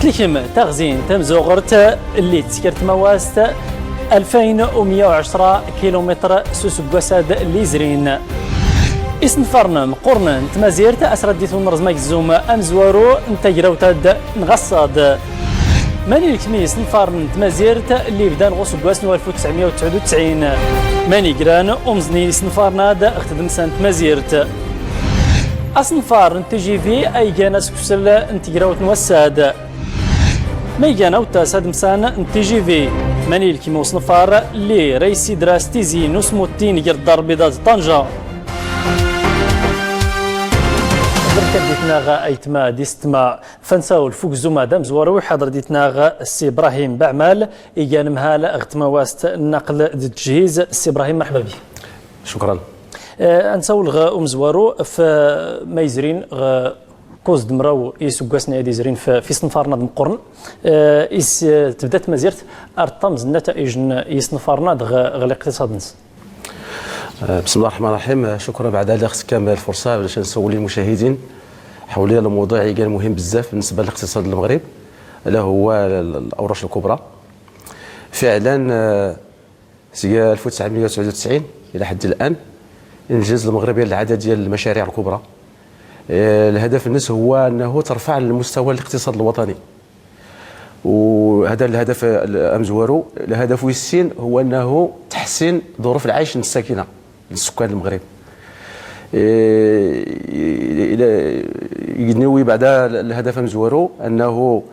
تلكم تغزين تمزوغرت اللي تسكرت مواست 2110 كيلومتر سوس ليزرين. اسنفرن مقرن تمازيرت أسرديتون رزماك الزوم أمزوارو انتجراوتاد نغصاد. ماني الكميس نفارن تمازيرت اللي بدا نغوص بواسن 1999 ماني جران أمزني سنفارناد اختدم تمازيرت. أصنفار تجي في أي جانا سكسل انتجراوت نوساد. ميجانا وتاساد مسان تيجي في ماني الكيمو صنفار اللي رئيسي دراس تيزي نسموتين غير الدار البيضاء طنجة. ديتنا ايتما ديستما فنساو الفوق زوما دام زواروي حضر ديتنا السي ابراهيم بعمال ايجان مهال اغتما واست النقل التجهيز. السي ابراهيم مرحبا بك. شكرا. انساو ام زوارو في ميزرين كوز دمراو يسوكاسنا يدي زرين في صنفارنا مقرن إس تبدات مازيرت ارطمز النتائج يصنفارنا غ الاقتصاد نس. بسم الله الرحمن الرحيم. شكرا بعد هذا خصك كامل الفرصة باش نسول المشاهدين حول الموضوع كان مهم بزاف بالنسبة لاقتصاد المغرب، اللي هو الاوراش الكبرى. فعلا سي 1999 الى حد الان انجز المغرب العدد ديال المشاريع الكبرى. الهدف النس هو انه ترفع المستوى الاقتصاد الوطني، وهذا الهدف الامزوارو. الهدف السين هو انه تحسين ظروف العيش للساكنه للسكان المغرب. ينوي بعد الهدف مزورو انه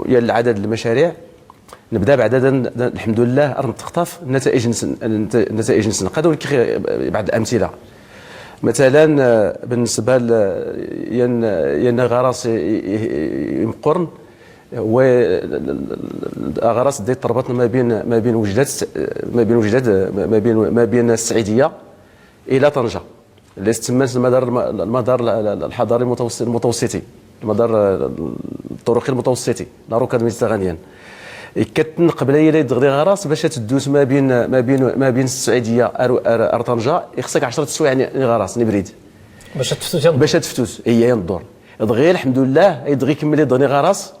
العدد المشاريع نبدا بعد الحمد لله تخطف النتائج نسنقد. بعض الامثلة مثلا بالنسبة ين غراس يمقرن هو غراس دي تربط ما بين وجدات ما بين السعيديه الى طنجه اللي تسمى المدار الحضاري المتوسطي، المدار الطرقي المتوسطي la rocade méditerranéenne. كتنقبل الى دغري غراس باش تدوز ما بين السعيديه ار طنجه خصك 10 سوايع يعني غراس نبريد باش تفتوت باش تفتوت هي الدور دغيا الحمد لله دغيا كمل دغني غراس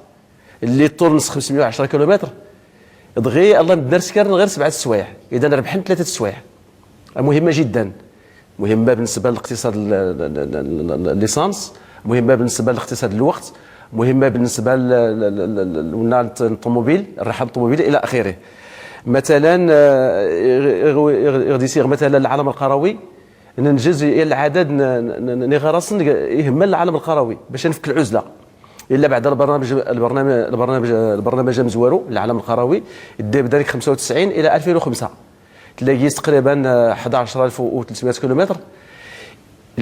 اللي طول نص 510 كيلومتر دغيا الله مدار سكر غير 7 السوايع. اذا ربحنا 3 السوايع مهمة جدا، مهمة بالنسبة للاقتصاد l'essence، مهمة بالنسبة لاقتصاد الوقت، مهمة بالنسبة للطوموبيل الرحلة الطوموبيل الى اخره. مثلا غادي يصير مثلا العالم القروي ننجز العدد نغرس يهم العالم القروي باش نفك العزلة. الا بعد البرنامج البرنامج البرنامج البرنامج مزورو العالم القروي دا بذلك 95 الى 2005 تلاقي تقريبا 11300 كيلومتر.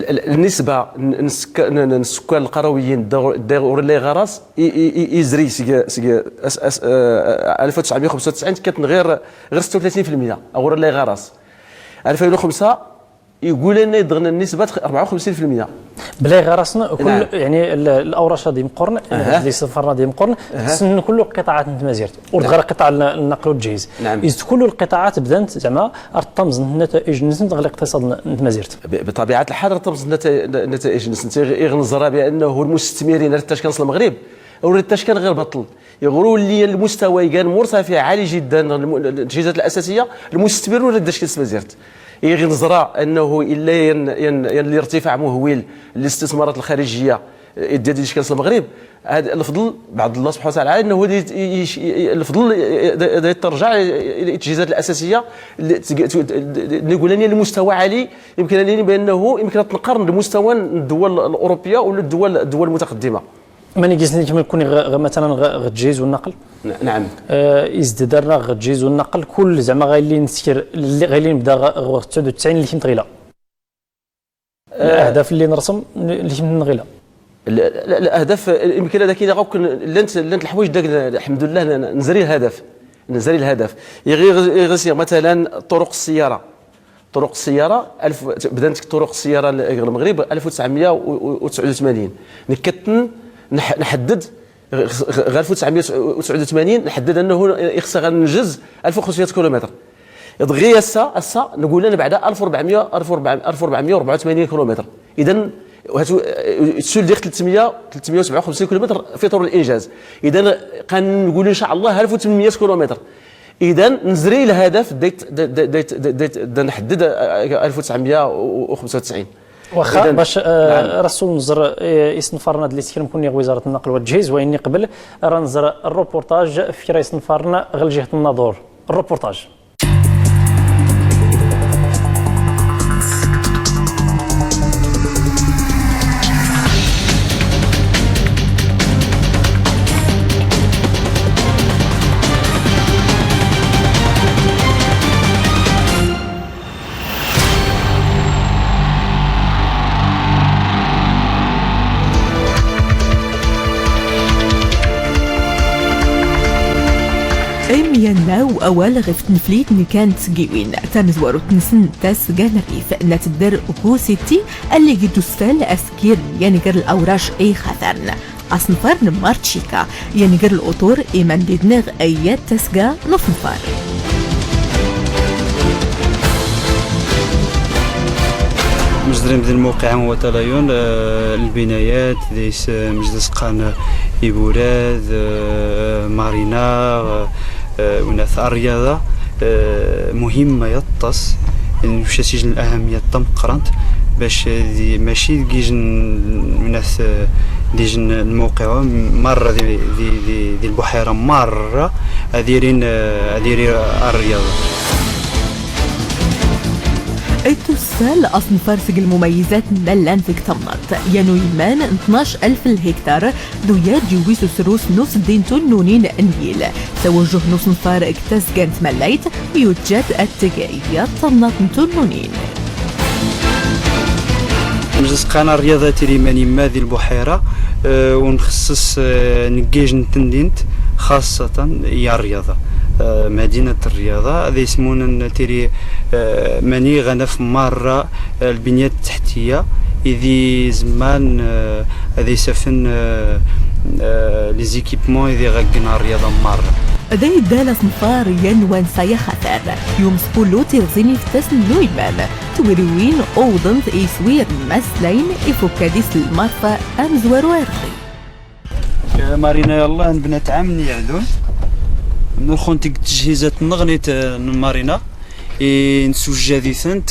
النسبة السكان القرويين داير لي غراس يزري سي 1995 كانت غير 36% او لي غراس. 2005 يقول لنا يدغنا النسبة 54% بلا غرسنا كل. نعم. يعني الاوراش هذه مقرن اللي سفرنا دي مقرن سن كل القطاعات نتمازيرت ورد قطاع النقل والتجهيز. نعم. إذ كل القطاعات بدات زعما ارتمز النتائج نسنت غير الاقتصاد نتمازيرت بطبيعة الحال ارتمز النتائج نسنت غير بانه المستثمرين رتاش كان المغرب ورتاش كان غير بطل يغروا لي المستوى كان مرتفع عالي جدا التجهيزات الاساسية المستثمرون رداش كان يغنزرا انه الا ين الارتفاع مهول للاستثمارات الخارجية ديال كاس المغرب. هذا الفضل بعد الله سبحانه وتعالى انه الفضل ترجع التجهيزات الاساسية نقول لنا المستوى عالي يمكن لنا بانه يمكن تنقارن بمستوى الدول الاوروبية ولا الدول المتقدمة. ماني كيسني كما يكون مثلا غ التجهيز والنقل. نعم. إز درنا غ التجهيز والنقل كل زعما غير اللي نسكر اللي غير اللي نبدا غ 99 اللي كنت غيلا الاهداف اللي نرسم اللي كنت نغيلا الاهداف يمكن هذا كي لانت الحوايج داك الحمد لله نزري الهدف نزري الهدف يغير مثلا طرق السيارة. طرق السيارة بدات طرق السيارة المغرب 1989 نكتن نحدد غير 1989 نحدد انه خصها غننجز 1500 كيلومتر. دغيا السا نقول انا بعدا 1400 1484 كيلومتر. اذا سول 357 كيلومتر في طور الانجاز. اذا كنقول ان شاء الله 1800 كيلومتر. اذا نزري الهدف ديت نحدد 1995. واخا باش نعم. رسول نزر يسنفرنا اللي تكلم كوني وزارة النقل والتجهيز، واني قبل راه نزر الروبورتاج في راه يسنفرنا غير جهة الناظور. الروبورتاج يناو أول غف تنفليت نكان تسجيوين تمزورو تنسن تاس جانريف نتدر وكوسيتي اللي جدو سفال أسكير ينقر الأوراش أي خثرن أصنفر مارتشيكا ينقر الأطور إيمان ديدنغ أيات تسجا نفنفر. مجدرين بدل الموقع هو تلايون البنايات ديس مجلس قان إبوراد مارينا وناث الرياضة مهمة يطس مشى سجن الأهمية تم قرنت باش ماشي ديجن وناث ديجن الموقع مرة دي دي دي, دي البحيرة مرة أديرين الرياضة. التسال أصنفار سجل المميزات ملان في كتمنط يانو يمان 12,000 الهكتار دويات جويسو سروس نص دين تنونين نيل توجه نص نفار اكتاس كانت ملايت يوجد التجارية تمنط تنونين. مجلس قناة الرياضة تريماني ماذي البحيرة ونخصص نجيج نتندينت خاصة يا الرياضة مدينة الرياضة هذا يسمون تيري ماني غنف مرة البنيات التحتية إذي زمان هذا يسفن les équipements إذي غقنا الرياضة مرة. ذي دالة صنفار ينوان سايا خطر يوم سبولو تيرزيني في تسن نويمان تويروين أوضنت إيسوير مسلين إفوكاديس المرفأ أمزور وارغي. مارينا يلا نبنات عام يعدون نرخون تيك التجهيزات نغنيت مارينا نسوجا ثنت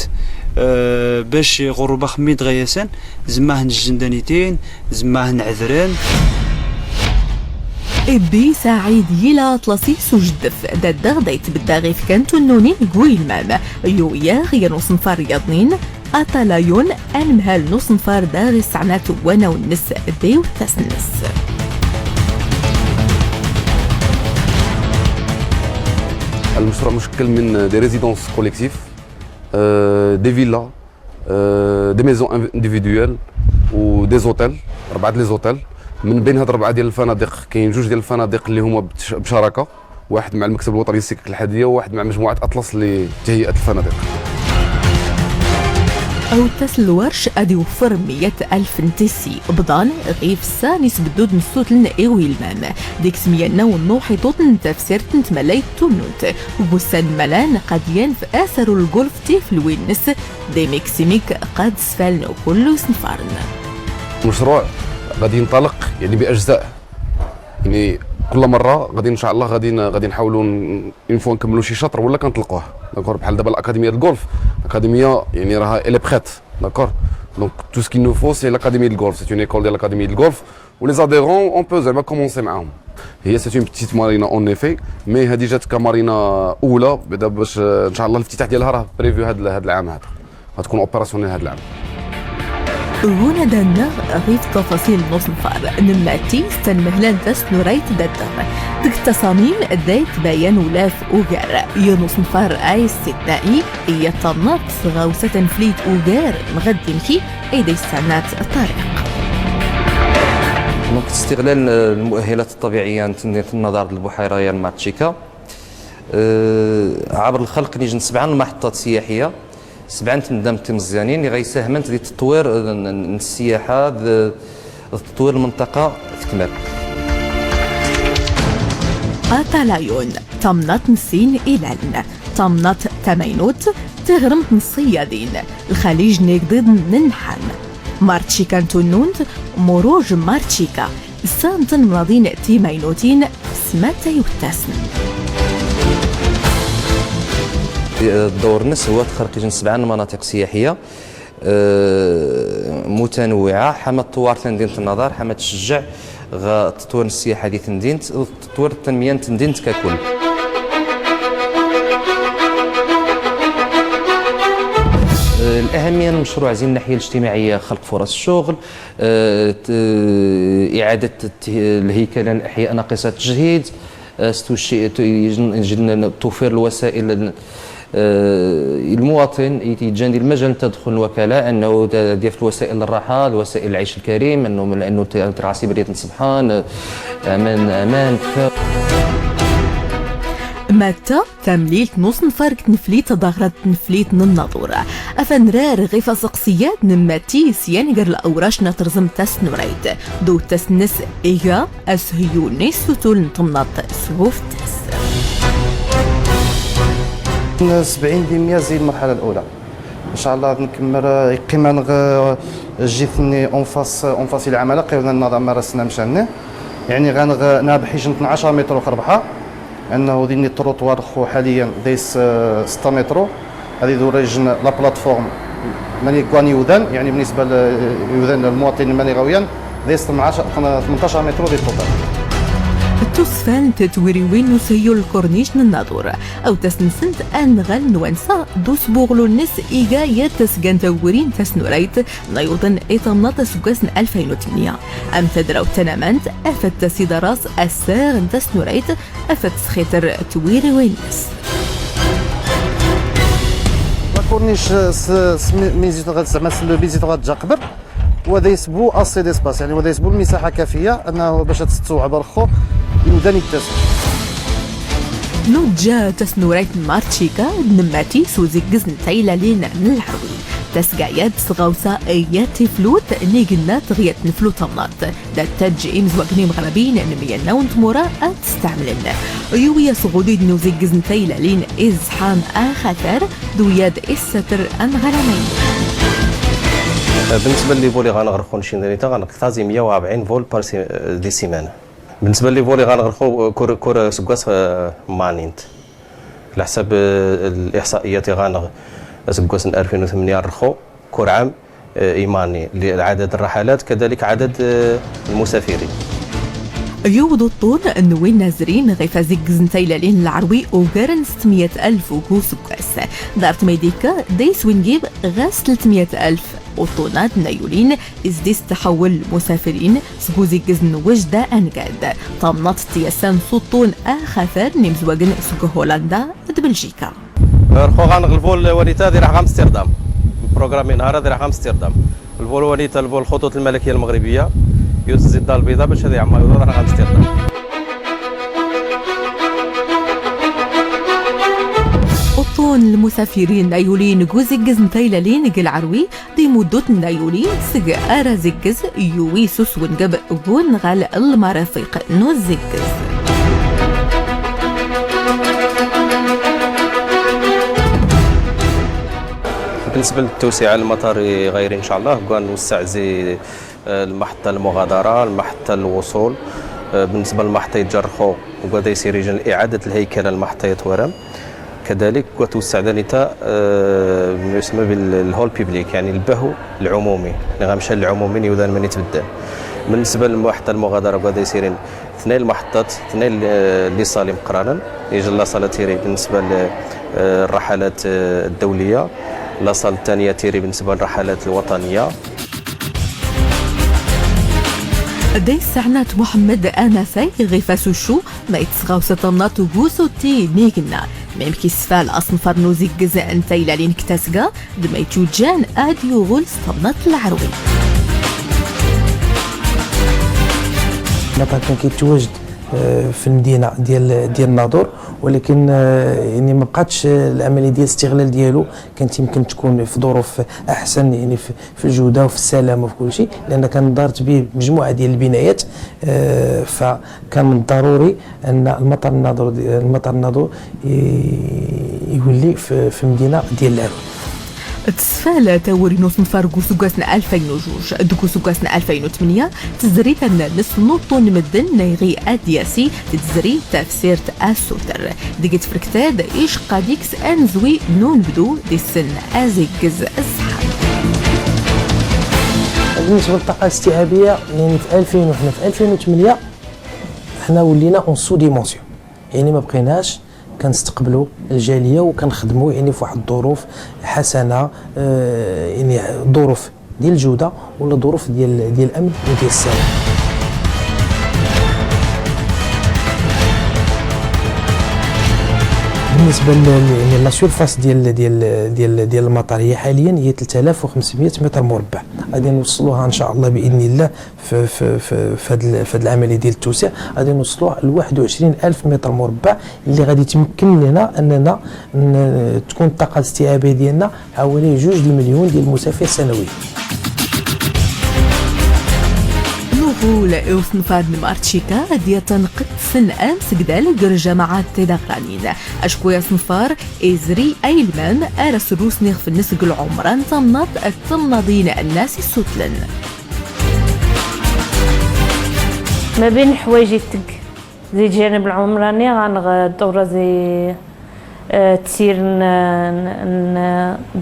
باش غروبة خميد غياسان زماه الجندانيتين زماه عذران. إبي سعيد يلا أطلسي سجدف دا الدغدا يتبدا غيف كانتو النونين قويل يو ياغ ينو صنفار يضنين أطلايون أنمهال نو صنفار داغي سعنات وانا ونس ديو تسنس. المشروع مشكل من des résidences collectives, des villas, des maisons individuelles و des hôtels، 4 les hôtels. من بين هاد 4 ديال الفنادق كاين 2 ديال الفنادق اللي هما بشراكه، واحد مع المكتب الوطني للسكك الحديدية وواحد مع مجموعة اطلس لتهيئه الفنادق. أو تاس الورش أدي وفر 100,000 نتيسي بضان غيف سانيس بدود نسوت لنا إيوي المام ديك سمية نو نوحي توتن تفسير تنتملاي تونوت وبوسان ملان قديان في آثر الجولف تيف الوينس دي ميكسيميك قد سفالن كل سنفارن. المشروع غادي ينطلق يعني بأجزاء، يعني كل مرة غادي إن شاء الله غادي نحاولوا une fois نكملوا شي شطر ولا كنطلقوه. d'accord بحال دابا الاكاديمية الجولف، الاكاديمية يعني راها elle est prête. d'accord donc tout ce qu'il nous faut c'est l'académie de golf, c'est une école ديال l'académie de golf و les adhérents on peut زعما commencer معاهم. هي c'est une petite marina en effet, mais هذه جات كمارينا اولى بعدا باش ان شاء الله الافتتاح ديالها راه prévu هذا العام، هذا غتكون opérationnelle هذا العام. هنا دانا غيف تفاصيل نص نفار نماتي استنمهلان تسنوريت دادر ديك التصاميم دايت بيان ولاف أوغار ينص نفار أي استثنائي هي تنط غوسة فليت أوغار مغدم كي أي دي السنات الطريق. donc استغلال المؤهلات الطبيعية النظر للبحيرة ديال مارتشيكا عبر الخلق نيجن 7 محطات سياحية 7 تندمت مزيانين اللي غيساهمن في تطوير السياحة تطوير المنطقة في كمال. أطالايون تمنط نسين إلالن تمنط تمينوت تغرمت نصيادين الخليج نيكضيض ننحم مارتشيكا نتونونت مروج مارتشيكا سانتن ملاضين تيماينوتين سماتا يوتاسن. الدور النس هو تخرج 7 مناطق سياحية متنوعة حما تطور تندينة النظر، حما تشجع تطوير السياحة ديال تندينة، تطوير التنمية تندينة ككل. الأهمية المشروع زين الناحية الاجتماعية، خلق فرص الشغل، إعادة الهيكلة الأحياء ناقصة التجهيز، توفير الوسائل المواطن يتجنب المجال تدخل الوكالة أنه ديال الوسائل الراحة، الوسائل العيش الكريم، أنه لأنه ترعسي برية سبحان أمان أمان. ماتا تمليلت نص نفرق تنفليت ظهرت تنفليت الناظور أفنرار غيفا سقسيات نماتي سيانجر الأوراش نترزم تسنوريت دو تسنس إيغا أسهيو نيسوتول نطمنط سوف تس 70% زي المرحلة الأولى إن شاء الله نكمل قيمة جيتني أونفاس العمالة قيمنا النظام راسنا مشاني يعني غنغ نابحي 12 متر وخربحة انه ديني التروطوار خو حاليا دايس 6 متر هذه دوريجن la plateforme ماني كواني يوذن يعني بالنسبة ليوذن المواطن ماني غاويان دايس 18 متر ديال ال total. تسفان تتوريوين نسيو الكورنيش الناظور او تسنسنت انغل نوانسا دوس بوغلو النس ايغا يتسجن تورين تسنوريت نيوطن ايطمنا سكاسن 2008 ام تدراو تنامنت افت سيدراس الساغ تسنوريت افت سخيتر تويريوين نس. الكورنيش ميزيتو زعما لو ميزيتو غتجا قبل وهذا يسبو assez d'espace يعني وهذا يسبو المساحة كافيه انه باش تستوعب الخو يودان يتسع. نوجا تسنوريت مارتشيكا نماتي سوزيكز نتايلا لين من العروي تسقايات صغاوسة ايات فلوت نيجنا تغيات نفلوت تمنات دا تاج إمز وقنيم غربين نميا نون تمورا تستعملن يويا صغوديد نوزيكز نتايلا لين إزحام آخر دوياد الستر أنغرامين. بالنسبة les vols اللي غنغرقو نشي غنقتازي 140 vols par des semaines. بالنسبة les vols اللي غنغرقو كور كور سكواس مانينت على حساب الاحصائيات غانغ سكواس 2008 رخو كور عام ايماني لعدد الرحلات كذلك عدد المسافرين. يوضو الطون نوين نازرين غيفا زيكز نتايلالين العروي وقرن 600 ألف وكوس كاس دارت ميديكا ديس وينجيب غاز 300 ألف وطونات نايولين ازديس تحول مسافرين سكوزيكز وجدة أنجاد طمنات تيسان سطون آخر نمزوجن سكو هولندا بلجيكا. رخو غنغ ال vol وليتا ديال أمستردام programmé نهار ديال أمستردام ال vol وليتا ال vol الخطوط الملكية المغربية يوسف الدار البيضاء باش هذه عمال يدور على امستردام. قطون المسافرين نايولين جوزجز نتايلالين العروي دي مدوت نايولين سج ارازجز يويسوس ونجب غونغال المرافق نوزجز. بالنسبة للتوسعه المطار غير ان شاء الله غنوسع زي المحطة المغادرة، المحطة الوصول. بالنسبة للمحطه يتجرخو وغادي يصير يجن اعاده الهيكله المحطة يتورم كذلك وتوسع ذلك ما يسمى بال hall public يعني البهو العمومي اللي غنمشى للعمومي يودان من يتبدل. بالنسبة للمحطه المغادرة غادي يصير اثنين المحطات اثنين les salles مقرانا يجي la salle تيري بالنسبة للرحلات الدولية، la salle الثانية تيري بالنسبة للرحلات الوطنية. دي سعنات محمد أناسي غيفا سوشو ما يتسغاو ستمنات وغوسو تي نيغنا ميم كيسفال أصنفر نوزيكز انتايلا لين كتاسكا دميتو جان أديو غول ستمنات العروي. المطار كان كيتواجد في المدينة ديال الناظور، ولكن يعني ما بقاتش العملية ديال الاستغلال ديالو كانت يمكن تكون في ظروف احسن، يعني في الجودة وفي السلامة وفي كل شيء، لان كان دارت به مجموعة ديال البنايات. فكان من الضروري ان المطار الناظور يولي في المدينة ديال العروي. تسفالة توري نصنفار كوسوكاسن 2002 دوكوسوكاسن 2008 تزري تنس نوطون مدن نيغي أدياسي تزري تفسير السوتر ديكت فركتاد إيش قاديكس أنزوي نون بدو دي السن أزيكز السحاب. بالنسبة للطاقة الاستيعابية يعني في 2000 وحنا في 2008 حنا ولينا en sous-dimension، يعني ما بقيناش كنستقبلوا الجالية وكنخدموا يعني في واحد الظروف حسنه، يعني ظروف ديال الجودة ولا ظروف ديال الامن وديال السلام. بالنسبة يعني la surface ديال ديال ديال ديال المطار هي حاليا هي 3500 متر مربع، غادي نوصلوها ان شاء الله باذن الله في في في في هذه العملية ديال التوسيع غادي نوصلوها ل 21000 متر مربع اللي غادي تمكن لنا اننا تكون الطاقة الاستيعابيه ديالنا حوالي 2 مليون ديال المسافر سنويا. نغول اوسنفار مارتشيكا ديال تنقد سن امس قدال قر جماعات تدغرانين اشكويا صنفار ازري ايلمان ارس روسنيخ في النسق العمران تمنط التمنضين الناس السوتلن. ما بين حوايج تك زي الجانب العمراني غنغ الدورة زي تسير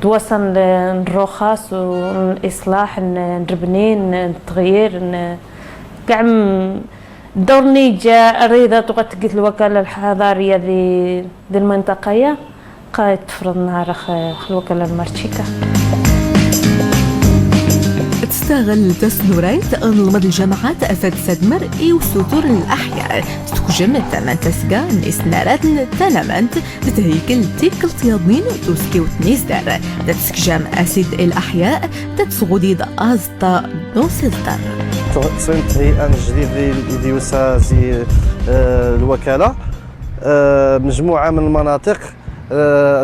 دوصن الرخص والإصلاح نربنين التغيير كاع دورني جا الرياضة تقد الوكالة الحضارية دي المنطقية قاعد تفرض نهار الوكالة المارتشيكا. تستغل تسنوريت أنظمة الجامعات أفاد سدمر إيو سطور الأحياء تكجم تمن تسقى نسنارات تنمنت لتهيكل تيكل تياضنين توسكي وتنيزدار تتسكجام أسيد الأحياء تتسغديد أزطا نوسلتر. تصميم التهيئة الجديد اللي ديوسا زي الوكالة مجموعة من المناطق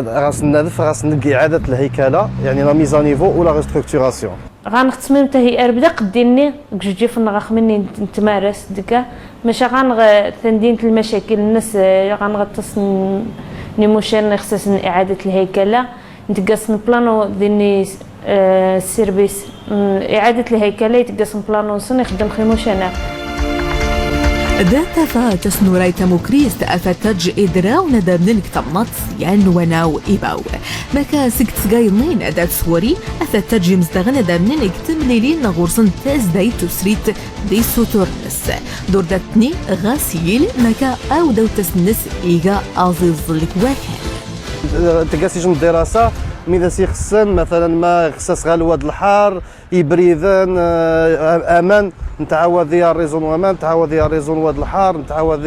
غاس نادف غاس نلقي إعادة الهيكلة يعني la mise à niveau و la restructuration. غنختصمم تهيئة بدا قديني جوجي فنغ مني نتمارس دكا ماشي غنغ تندينة المشاكل الناس غنغطس نيموشن خصاص إعادة الهيكلة نتقاسم بلانو ديني ال service إعادة الهيكلة يتقاسم بلانو نصن يخدم خيموشنا. ذات فاتس نورايتا موكريست أفتج إدراو ندمنك تمنط سيان وناو إباو مكا سكت سجاينين ذات سوري أفتج مزدغن دمنك تمليلين غرصن تازداي تسريت دي سوتورنس دور داتني غاسيل مكا أو دو تسنس إيغا أزيز الكواكب. تقاسيجم الدراسة ميدا سيخسن مثلا ما خصاص غير الواد الحار يبريذن امان نتعاود يا ريزون امان نتعاود يا ريزون واد الحار نتعاود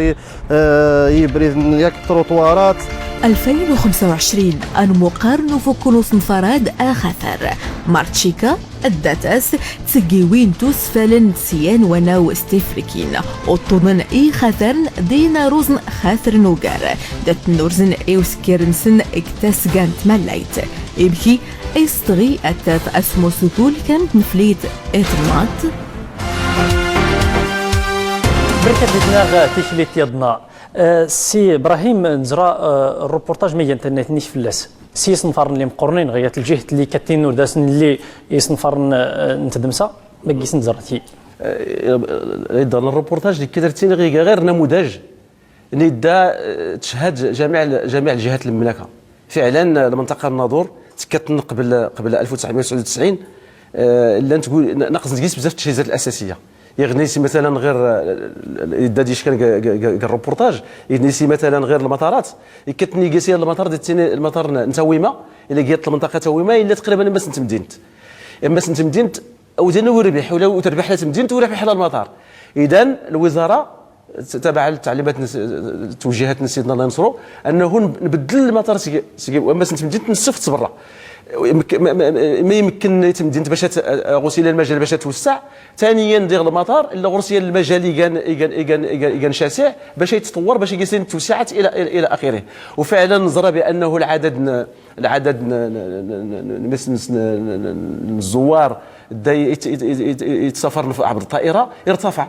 يبريذن ياك التروطوارات. 2025 المقارن فكل صنفراد آخر مارتشيكا الداتاس تسجيوين توسفالن سيان وناو ستيفريكين وطنن اي خاثرن دينا روزن خاثر نوغار دات نورزن ايوسكيرنسن اكتاسغان تملايت ابكي استغي اتاف اسمو سكول كانت نفليت اتمات بركة تيشليت يدنا سي ابراهيم نزرا الروبورتاج ما ينتنيش فلاس سي صنفارن اللي مقرنين غيات الجهة اللي كتين ورداسن اللي يصنفارن نتدمسا ما كيس نزرتي دار الروبورتاج اللي كدرتيني غير نموذج اللي دا تشهد جميع الجهات المملكة. فعلا المنطقة الناظور تكتن قبل 1999 لا تقول ناقص نقيس بزاف التجهيزات الاساسية يغنيسي مثلا غير داديش كان الروبورتاج يغنيسي مثلا غير المطارات كتنيكاسي المطار ديال المطار نتاويمه الا جات المنطقة تاويمه الا تقريبا ما سنت مدينة اما سنت مدينة او دينا وربح ولا تربح لا مدينة وربح على المطار. اذا الوزارة تبع التعليمات توجيهات سيدنا الله ينصرو انه نبدل المطار اما سنت مدينة نصف برا ما يمكن تمدينة باش غسيل المجال باش توسع. ثانيا دير المطار الا غرسيا المجال يكان شاسع باش يتطور باش يقيس التوسعات الى اخره. وفعلا نظرا بانه العدد الزوار يتسافر عبر الطائرة ارتفع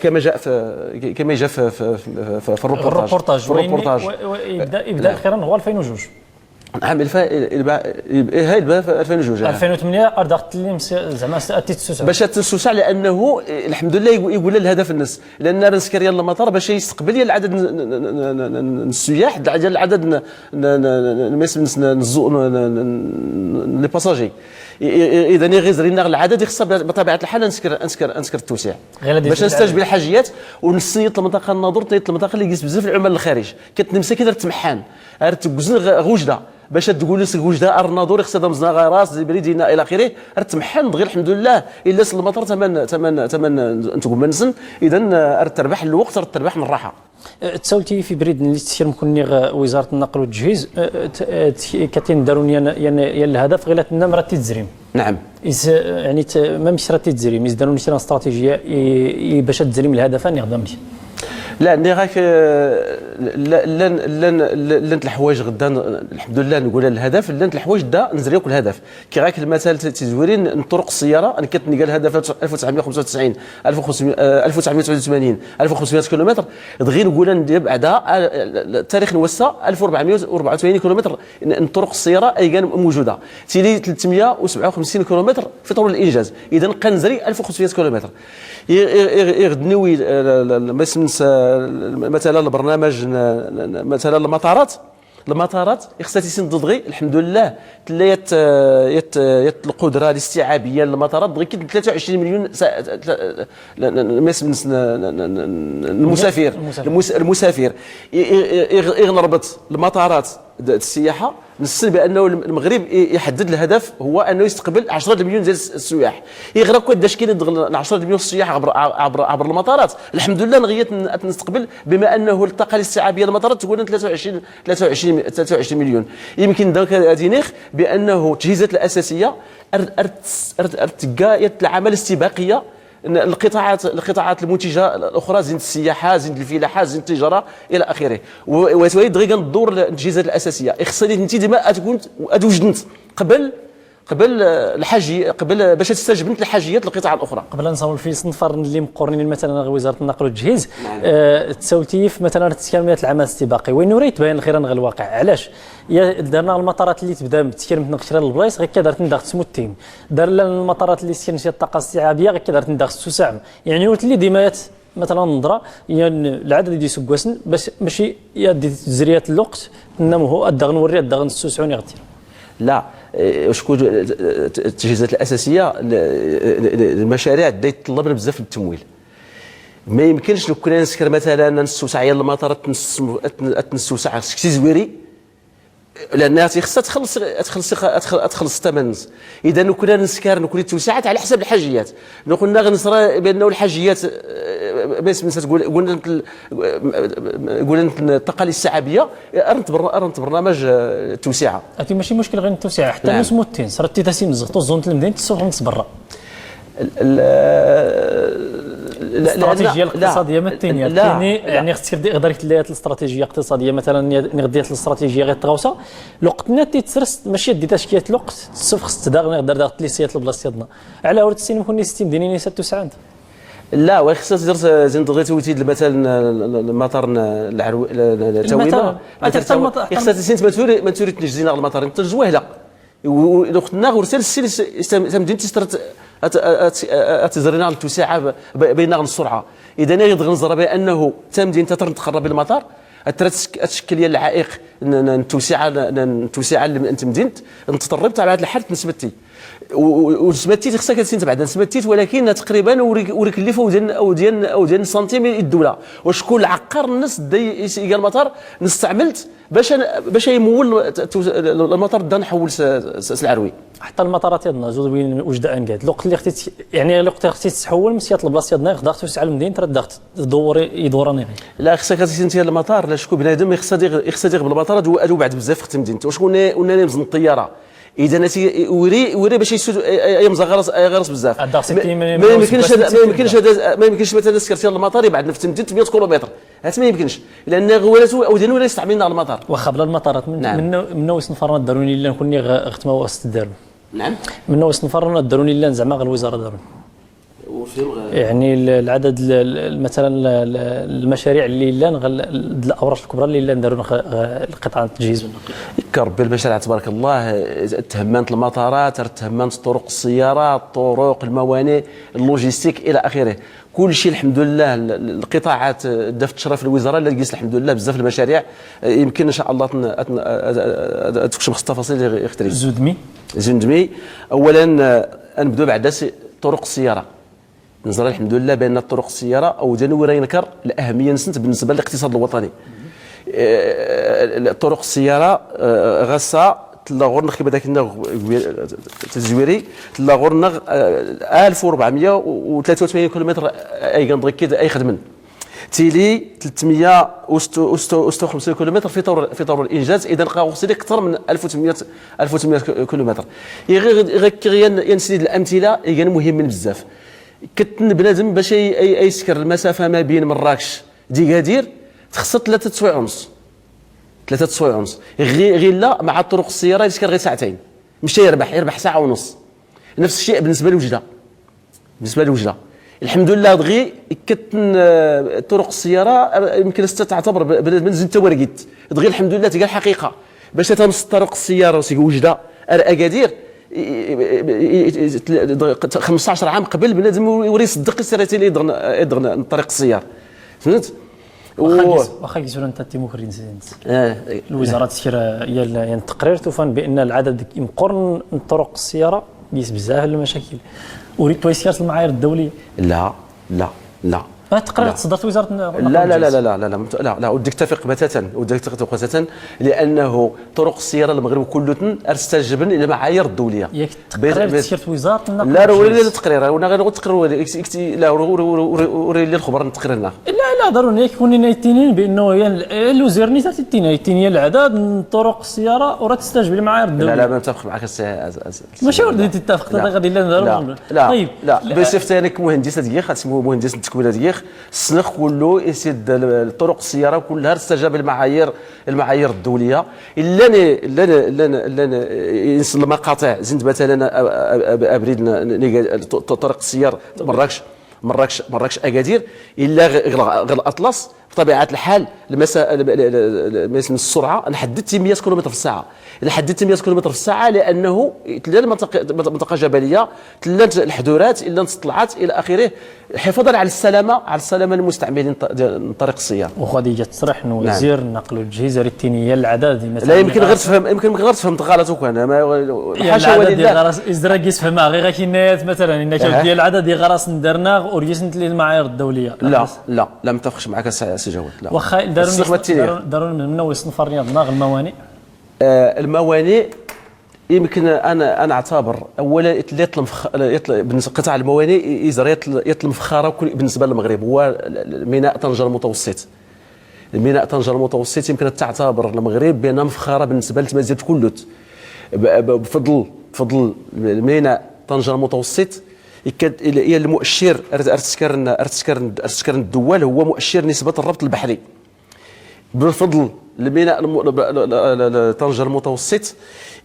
كما جاء في كما جاء في في, في, في الروبورتاج. يبدا اخيرا هو 2002 عام هاي في 2002 2008 ارداغت اللي زعما تتسوسع باش تسوسع، لانه الحمد لله يقول الهدف الناس، لان رنسكر يلا المطار باش يستقبل العدد السياح، العدد les passagers. اذا غير لنا العدد خصها بطبيعة الحال نسكر نسكر نسكر التوسيع باش نستجب الحاجيات ونصيط المنطقة الناظور، تنيط المنطقة اللي جلس بزاف العمال الخارج كتنمسا كي تمحان تكزن غوجده باش تقول لك وجده الناظور خصها مزنا غراس بريدينا الى اخره، تمحن دغيا الحمد لله الا سل المطار ثمن ثمن ثمن نتقوم نسن. اذا تربح الوقت، تربح من الراحة. تساولتي في بريد اللي تسير مكوني وزارة النقل والتجهيز كتين دارون يعني الهدف غير النمرة تتزريم. نعم. يعني ما مش راه تتزريم، يزدارون شي استراتيجية باش تزريم الهدف نخدم. لا ني غاك لن لن لن الحوايج غدا الحمد لله نقول الهدف، لن الحوايج دا نزريوك الهدف. كي غاك المثال تزويرين طرق السيارة انا كتنقل الهدف 1995 1989 1500 كيلومتر، دغيا نقول ندير بعدا التاريخ نوسع 1484 كيلومتر طرق السيارة اي كان موجودة، تيلي 357 كيلومتر في طور الانجاز. اذا قنزري 1500 كيلومتر. يغدنوي مثلا البرنامج مثلا المطارات، المطارات خصها تيسند دغي الحمد لله تلا يت يت يت القدرة الاستيعابيه للمطارات دغي 23 مليون المسافر المسافر. يغنربط المطارات السياحة نسن بانه المغرب يحدد الهدف هو انه يستقبل 10 مليون ديال السياح. يغرق قداش كاين 10 مليون السياح عبر عبر عبر المطارات. الحمد لله نغيت نستقبل بما انه الطاقة الاستيعابيه للمطارات تقول 23 مليون. يمكن دونك ادينيخ بانه التجهيزات الاساسية ارتقى العمل الاستباقيه القطاعات المنتجة الاخرى، زين السياحة، زين الفلاحة، زين التجارة الى اخره. وتولي دغيا كندور التجهيزات الاساسية. خصني انت ديما تكون ادوجدنت قبل الحاجي، قبل باش تستجب انت الحاجيات القطاع الاخرى. قبل نصاوب في صنفر اللي مقورنين مثلا وزارة النقل والتجهيز. تساولتي في مثلا تسكير العمل الاستباقي وين نريد تبين الخير غير الواقع. علاش يا درنا المطارات اللي تبدا بتسكير من نقشر البلايص غير كدارت ندغ تسموتين، دار لنا المطارات اللي سكن شي الطاقة الاستيعابيه غير كدارت ندغ تسوسع. يعني قلت لي ديما مثلا نظره يعني العدد اللي يسكوسن باش ماشي يدي تزريات الوقت نمو الدغ نوري الدغ نسوسعوني غتير. لا شكون التجهيزات الاساسية المشاريع اللي تطلب بزاف التمويل. ما يمكنش لو كنا نسكر مثلا نسوسع المطار تنسوسع سكسي زويري، لان خصها تخلص تخلص الثمن. اذا لو كنا نسكر نكون التوسعات على حسب الحاجيات. لو قلنا غنصرا بانه الحاجيات تقول قلنا قلنا الطاقة الاستيعابيه ارنت برنامج التوسعة. هذه ماشي مشكل غير التوسعة حتى نعم. نسموتين صرت تاسيم زغطو زون المدينة تسوق نص برا. الاستراتيجية الاقتصادية ما تيني يعني خصك غدار تلات الاستراتيجية الاقتصادية مثلا نغديت الاستراتيجية غير تغوصه الوقت نتي تسرس ماشي دي تشكيله الوقت تسوف خص تدار نقدر دار تليسيات البلاصة ديالنا على ورد السين مكون ستين ديني 9 لا وخصها تدير زين دغيا توتي مثلا المطار العرو التويمه خصها تسين ما توري تنجزينا المطار تنجزوه لا وقتنا ورسال السين تمدين تسترت اتزرنا التوسعة بين السرعة. اذا غير نزر بانه تمدين تتقرب بالمطار تشكل لي العائق التوسعة التوسعة اللي نتطرب تاع هذا الحال تنسبتي ونسبتي خصها كتسين بعد نسبتي ولكن تقريبا وريك اللي فوق ديال او ديال او ديال سنتيم الدولة. وشكون العقار النص دي المطار نستعملت باش يمول المطار دا نحول العروي حتى المطارات ديالنا زوج وين وجده انقاد الوقت اللي خديت يعني الوقت اللي خديت تحول مسيات البلاصة ديالنا خدات توسع المدينة ترى دور يدوراني. لا خصك انت المطار لا شكون بنادم خصها يدير بالمطار ادو بعد بزاف في مدينته. وشكون ونا نمزن الطيارة اذا نتي وري باش يمزغ غرس بزاف. ما يمكنش ما يمكنش ما يمكنش مثلا سكرتي المطار بعد في مدينة 100 كيلومتر هات ما يمكنش لان غولاتو او ديال ولا يستعملنا المطار. واخا بلا المطارات من نعم. من وسط نفرنا داروني الا نكون غتما وسط دارو. نعم من وسط نفرنا داروني الا زعما غير الوزارة داروني. يعني العدد مثلا المشاريع اللي لا الاوراش الكبرى اللي لا نداروا القطاع التجهيز والنقل. كربي المشاريع تبارك الله، تهمنت المطارات، تهمنت طرق السيارات، الطرق، الموانئ، اللوجيستيك الى اخره، كل شيء الحمد لله. القطاعات دافت تشرف الوزارة اللي لقيت الحمد لله بزاف المشاريع، يمكن ان شاء الله تكشف التفاصيل اللي يختلف. زودمي اولا نبداو بعدا طرق السيارة. نزرا الحمد لله بان الطرق السيارة او جنوري ينكر الاهمية نسنت بالنسبة للاقتصاد الوطني. طرق السيارة غاصه تلا غور نخي بداك تزويري تلا غور 1483 كيلومتر اي كندغ اي خدمن تيلي 356 كيلومتر في طور الانجاز. اذا غوصلي اكثر من 1800 كيلومتر. غير ينسيد الامثلة كان مهم بزاف. كتن بنادم باش يسكر المسافة ما بين مراكش ديكادير تخصها 3 سوايع ونص، 3 سوايع ونص. غير لا مع الطرق السيارة يسكر غير ساعتين، مشى يربح ساعة ونص. نفس الشيء بالنسبة لوجده، بالنسبة لوجده الحمد لله دغي كتن طرق السيارة يمكن تعتبر بنادم زين تورقيت دغي الحمد لله تلقى الحقيقة باش تمس طرق السيارة وسيك وجده اكادير 15 عام قبل بنادم يوري يصدق السيرتي اللي يدغن طريق السيار، فهمت؟ واخا كيسولوا انت تيموكرين الوزارة تسير يعني التقرير توفان بان العدد مقرن طرق السيارة قيس بزاف المشاكل. اريد تويسير المعايير الدولية. لا لا لا التقرير تصدرت وزارة لا لا لا لا لا لا لا لا لا وديك تفق بتاتا، وديك تفق بتاتا، لانه طرق السيارة المغرب كله استجبن الى المعايير الدولية. ياك التقرير تسيرت وزارة النقل. لا وري لي التقرير، وانا غير التقرير لا وري لي الخبر التقرير. لا لا ضروري يكون يتينين بانه الوزير نيت تيتيني العدد طرق السيارة وراه تستجب للمعايير الدولية. لا لا ما متفق معك ماشي ودي تتفق غادي لا لا طيب لا بصفتي انا كمهندس ديال خاص مهندس التكوين ديال السنخ كله يسد الطرق السيارة كلها استجاب المعايير الدولية. الا الا الا ينسل المقاطع زند مثلا ابريد طريق السيار مراكش مراكش مراكش اكادير الا غير الاطلس بطبيعة الحال السرعة نحددت 100 كيلومتر في الساعة، نحددت 100 كيلومتر في الساعة لانه تلا منطقة جبلية، تلا الحدورات الا طلعت الى اخره، حفاظا على السلامة، على السلامة المستعملين ديال طريق السيار. وغادي جات تصريح ان وزير النقل والتجهيز التينيه العدد مثلا لا يمكن غير تفهم، يمكن غير تفهم غلط وكان ما حاشا ولله ازرا يفهمها غير كاينات مثلا ان ديال العدد غراس درنا وريسنت للمعايير الدولية. لا لا لا ما متفقش معك سي جواد. لا واخا داروا من ويصنف الرياض الموانئ. الموانئ يمكن انا اعتبر اولا بالنسبة قطاع الموانئ يطلب فخاره بالنسبة للمغرب هو ميناء طنجه المتوسط. الميناء طنجه المتوسط يمكن تعتبر المغرب بان مفخرة بالنسبة لتمازيغت كلوت بفضل الميناء طنجه المتوسط. هي المؤشر ارتسكر الدول هو مؤشر نسبه الربط البحري. بفضل الميناء طنجه المتوسط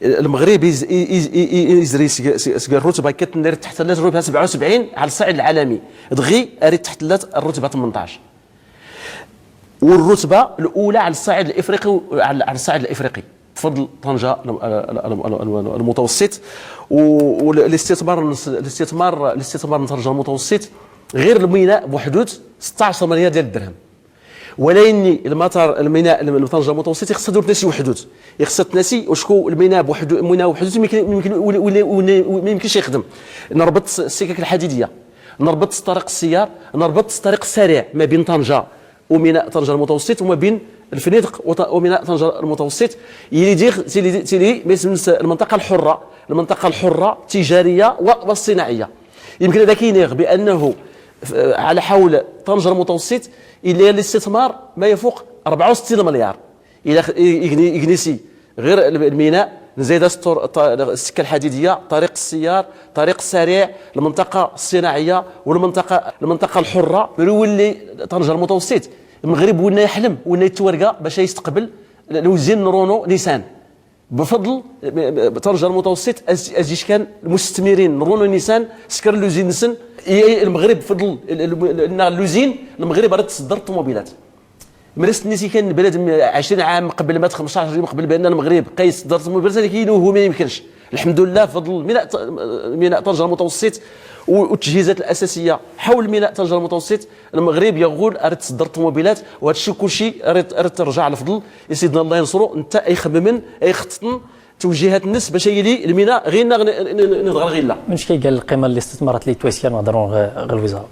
المغرب يزري الرتبة كتنير تحت الرتبة 77 على الصعيد العالمي، دغي اريد تحت الرتبة 18 والرتبه الاولى على الصعيد الافريقي، على الصعيد الافريقي بفضل طنجه المتوسط. والاستثمار الاستثمار الاستثمار طنجه المتوسط غير الميناء بحدود 16 مليار ديال الدرهم، ولكن المطار الميناء طنجه المتوسط خصها دور تناسي وحدود، خصها تناسي وشكو الميناء بوحدو، الميناء بوحدو ما يمكنش يخدم. نربط السكك الحديدية، نربط طريق السيار، نربط الطريق السريع ما بين طنجه وميناء طنجه المتوسط وما بين الفنيدق وميناء طنجه المتوسط. يلي تيلي المنطقة الحرة، المنطقة الحرة التجارية والصناعيه. يمكن هذا كينيغ بانه على حول طنجه المتوسط الى الاستثمار ما يفوق 64 مليار الى يغنيسي غير الميناء، نزيد السكة الحديدية، طريق السيار، طريق السريع، المنطقة الصناعية والمنطقة المنطقة الحرة. يولي طنجه المتوسط المغرب ولا يحلم ولا يتورقى باش يستقبل l'usine رونو نيسان. بفضل طنجة المتوسط ازيش كان المستثمرين رونو نيسان سكر l'usine نسن المغرب بفضل l'usine المغرب راه تصدر الطوموبيلات. مرست الناس كان بلاد 20 عام قبل ما 15 عام قبل بان المغرب قيس صدر الطوموبيلات، لكن هو ما يمكنش. الحمد لله بفضل ميناء طنجة المتوسط والتجهيزات الاساسية حول ميناء طنجة المتوسط المغرب يقول راه تصدر الطوموبيلات، وهذا الشيء كلشي راه ترجع لفضل سيدنا الله ينصرو. انت اي خممن اي خططن توجيهات الناس باش يلي الميناء غير نضغط غير لا. منش كيقال القيمة الاستثمارات اللي تويسيا نهضروا غير الوزارة؟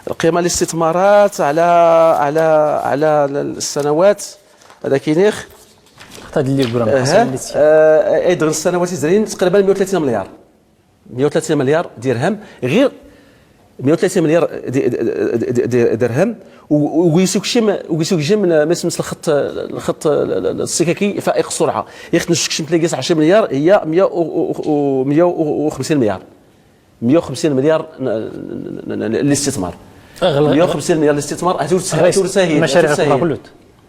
القيمة الاستثمارات على على على السنوات هذا كينيخ هذا اللي يقول ايضا السنوات الزرين تقريبا 130 مليار، 130 مليار درهم، غير 130 مليار درهم. ويسوق شي من ما اسمه الخط السككي فائق السرعة يخدم شي تلاقي 10 مليار، هي 150 مليار، 150 مليار الاستثمار، 150 مليار الاستثمار. المشاريع الكبرى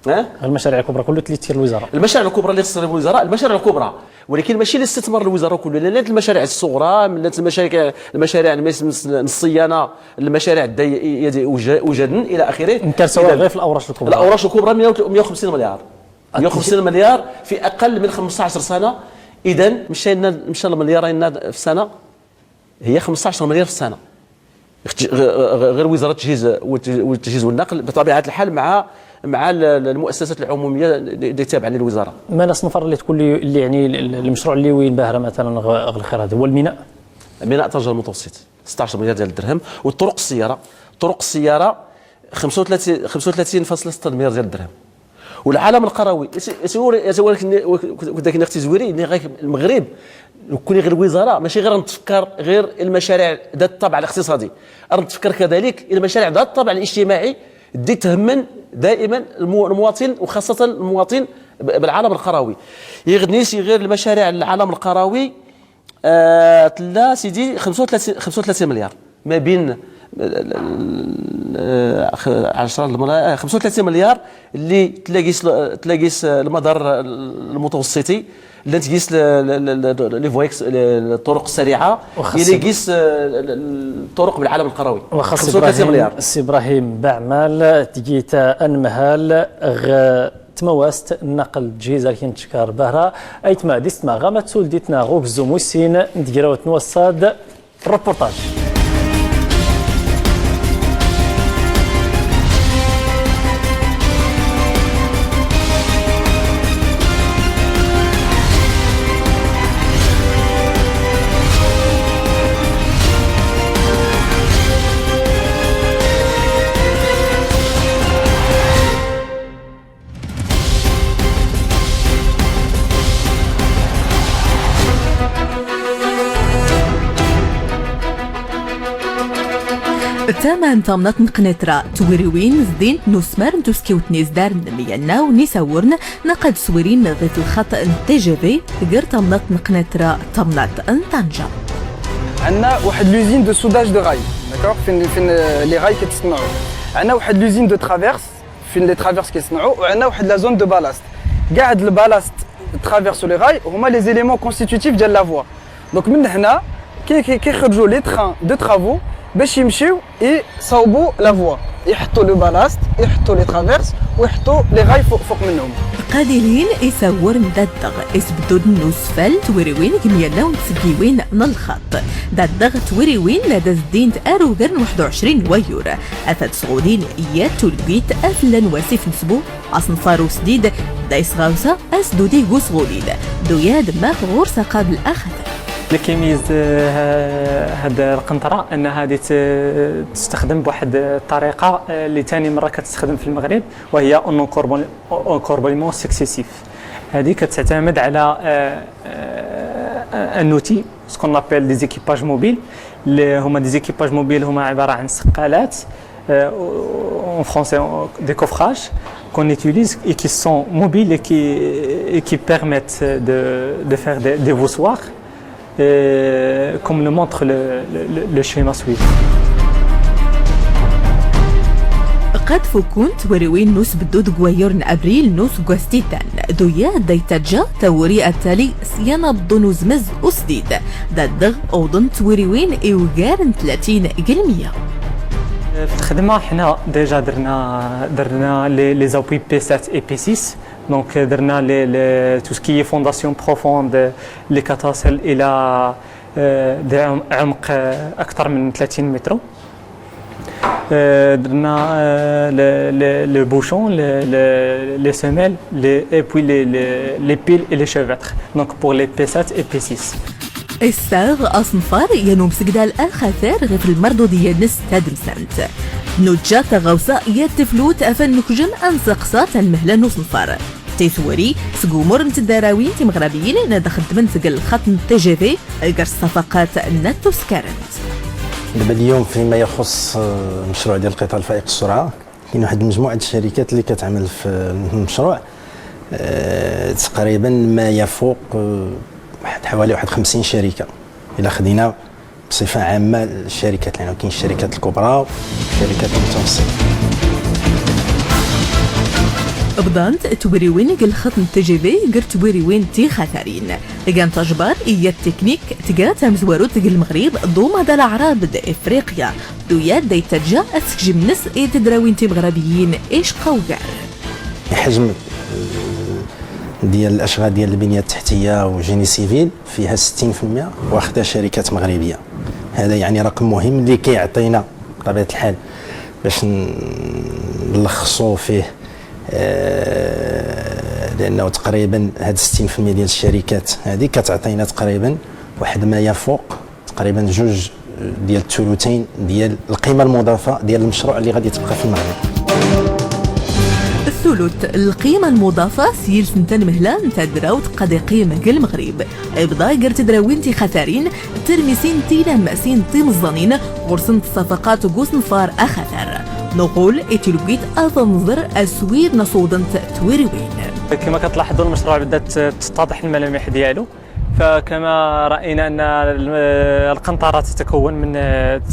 كلها، المشاريع الكبرى كلها اللي تسير الوزارة، المشاريع الكبرى اللي تسير الوزارة، المشاريع الكبرى، ولكن ماشي الاستثمار الوزارة كله، لان المشاريع الصغرى من المشاريع الصيانة، المشاريع وجدن الى اخره. انت سواء غير في الاوراش الكبرى، الاوراش الكبرى 150 مليار، 150 مليار في اقل من 15 سنة. اذا مشى المليارين في السنة، هي 15 مليار في السنة غير وزارة التجهيز والنقل بطبيعة الحال مع المؤسسات العمومية اللي تابعه للوزارة. ما الصنفر اللي تكون اللي يعني المشروع اللي وين باهره مثلا غير الخير هذا هو الميناء، ميناء طنجة المتوسط 16 مليار ديال الدرهم، والطرق السيارة، طرق السيارة 35.6 مليار ديال الدرهم. والعالم القروي ولكن اختي زويري المغرب كوني غير الوزارة ماشي غير نتفكر غير المشاريع ذات الطابع الاقتصادي، نتفكر كذلك المشاريع ذات الطابع الاجتماعي اللي تهمن دائما المواطن، وخاصة المواطن بالعالم القروي. يغنيسي غير المشاريع العالم القروي تلا سيدي 35 مليار ما بين 10 الملايير، 35 مليار اللي تلاقيس المدار المتوسطي، اللي تقيس les voies الطرق السريعة، اللي يقيس الطرق بالعالم القروي. 35 مليار. السي ابراهيم بعمال تجيت انمهال غ تمواست النقل تجهيز لكن تشكر بهرة ايتما ديستما غاما تسول ديتنا غوك زوموسين نديراوت نوصاد روبورتاج. تمام تمنات نقنطرة تويروين زدين نسمر نتوسكيو تنيزدار نميانا ونساورن نقد سويرين غيت الخط تي جي في غير تمنات نقنطرة تمنات طنجة. عندنا واحد l'usine de soudage de rails، d'accord، فين les rails كيتصنعوا. عندنا واحد l'usine de traverses فين les traverses كيتصنعوا، وعندنا واحد la zone de ballast. كاع هاد ال ballast traverses les rails هما les éléments constitutifs ديال la voie. donc من هنا كيخرجوا les trains de travaux باش يمشيو يصاوبوا la voie، يحطوا le ballast، يحطوا les traverses، ويحطوا les rails فوق منهم. قليلين يسور نددغ اسبدود نوسفل تويروين كميانا ونتسكيوين نالخط ددغ تويروين لدى زدين اروغرن 21 ويور افاد صغولين ايات تلقيت افلن وسيف نسبو اصنفارو سديد دايس غاوسة اسدودي غوسغولين دوياد ما غورسة قبل اخذ. اللي كيميز هاد القنطرة انها هذه تستخدم بواحد الطريقة اللي ثاني مرة كتستخدم في المغرب، وهي un encorbellement successif. هذه كتعتمد على un outil ce qu'on appelle des équipages mobiles، اللي هما des équipages mobiles هما عبارة عن سقالات، en français des coffrages qu'on utilise et qui sont mobiles et qui permettent de faire des voussoirs, comme le montre le schéma suivant. قد فكنت وريوين نوس بدود غوايورن ابريل نوس غواستيتان دويا ديتاجا توري التالي سيانا بدونوزمز وسديد دادغ اوضن توريوين ايوغارن 30 قلمية. في الخدمة حنا déjà درنا les appuis P7 et P6، donc درنا les tout ce qui est fondation profonde اللي كتصل الى عمق اكثر من 30 متر. درنا les bouchons، les semelles، et puis les piles et les chevêtres، donc pour les P7 et P6. الساغ أصنفار ينوم سجدال آخر غير في المردودية نس تادمسنت نوجا تغوصا يتفلوت أفن نكجم أنسقصات المهلة نصنفار تيثوري سقومور نتداراوين تمغربيين نادا خدمن سقل خط TGV غير الصفقات ناتوس كارنت. دابا اليوم فيما يخص المشروع ديال القطار الفائق السرعة كاين واحد المجموعة الشركات اللي كتعمل في المشروع، تقريبا ما يفوق حوالي واحد 50 شركة الى خدينا بصفة عامة الشركات، لانه كاين الشركات الكبرى والشركات المتوسطة. بدانت توريوين الخط TGV غير توريوين تي خطرين كان تجبر إيا التكنيك تقا تمزورو تقل المغرب دوما دا الأعراب دا إفريقيا دويا دا يتجا أسكجم نس إي تدراوين تي مغربيين إيش قوقار. حجم ديال الأشغال ديال البنية التحتية و génie civil فيها 60% واخدة شركات مغربية، هذا يعني رقم مهم اللي كيعطينا بطبيعة الحال باش نلخصو فيه، لانه تقريبا هاد 60% ديال الشركات هذه كتعطينا تقريبا واحد ما يفوق تقريبا جوج ديال الثلثين ديال القيمة المضافة ديال المشروع اللي غادي تبقى في المغرب. الثلث القيمة المضافة سيل سنتان مهلا تدراوت قد قيمة المغرب ابدا قرت دراوين تي خثارين ترميسين تي لماسين تي مزانين غرسنت الصفقات وقوس نفار أخثر نقول اتلقيت أتنظر أسوير نصودنت تويروين. كما كتلاحظوا المشروع بدات تتضح الملامح ديالو، فكما راينا ان القنطرة تتكون من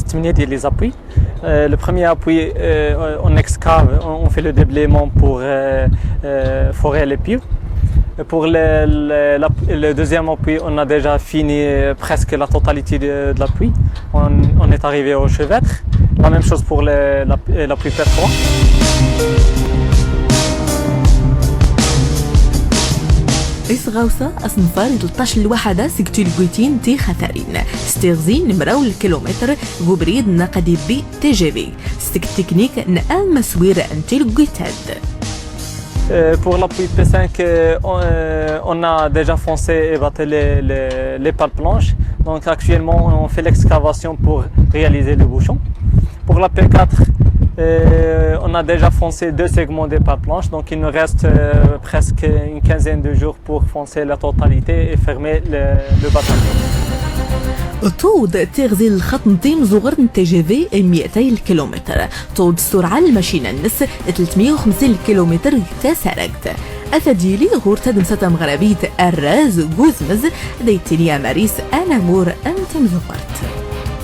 8 ديال les appuis. Le premier appui, on excave, on fait le déblaiement pour forer les pieux. Pour le deuxième appui, on a déjà fini presque la totalité de l'appui. On est arrivé au chevêtre. La même chose pour l'appui P3. إسغاوسة أصنفار 13 الوحدة سكتي الكويتين تي خثارين ستيغزين نمراو الكيلومتر غبريد نقدي بي TGV ستك تكنيك نأم مسوير انتي الكويتاد. Pour l'appui P5, on a déjà foncé et battu les pales planches. Donc actuellement, on fait l'excavation pour réaliser le bouchon. Pour la P4, on a déjà foncé 2 segments des pales planches. Donc il nous reste presque une quinzaine de jours pour foncer la totalité et fermer le bâtiment. طود تغزي الخط نتيم زغر TGV 200 كيلومتر، طود السرعة الماشينة النس 350 كيلومتر تسارقت. أثديلي غور تدمسة مغربية الراز جوزمز ديتينيا ماريس أنامور أنتم زغرت.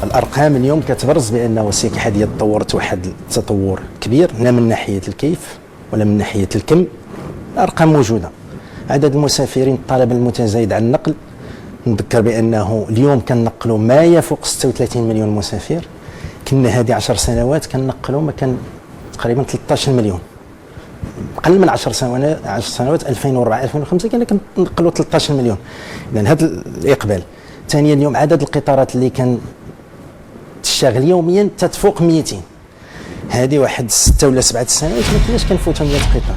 الأرقام اليوم كتبرز بأنه السكة الحديدية تطورت واحد التطور كبير، لا من ناحية الكيف ولا من ناحية الكم، الأرقام موجودة. عدد المسافرين، الطلب المتزايد على النقل، نذكر بأنه اليوم كنقلوا ما يفوق 36 مليون مسافر، كنا هذه 10 سنوات كنقلوا ما كان تقريبا 13 مليون، قل من 10 سنوات، 10 سنوات 2004 2005 كنا كنقلوا 13 مليون. إذن هذا الإقبال. ثانيا اليوم عدد القطارات اللي كان تشتغل يوميا تتفوق 200، هذه واحد 6 ولا 7 سنوات ما كناش كنفوتوا 100 قطار.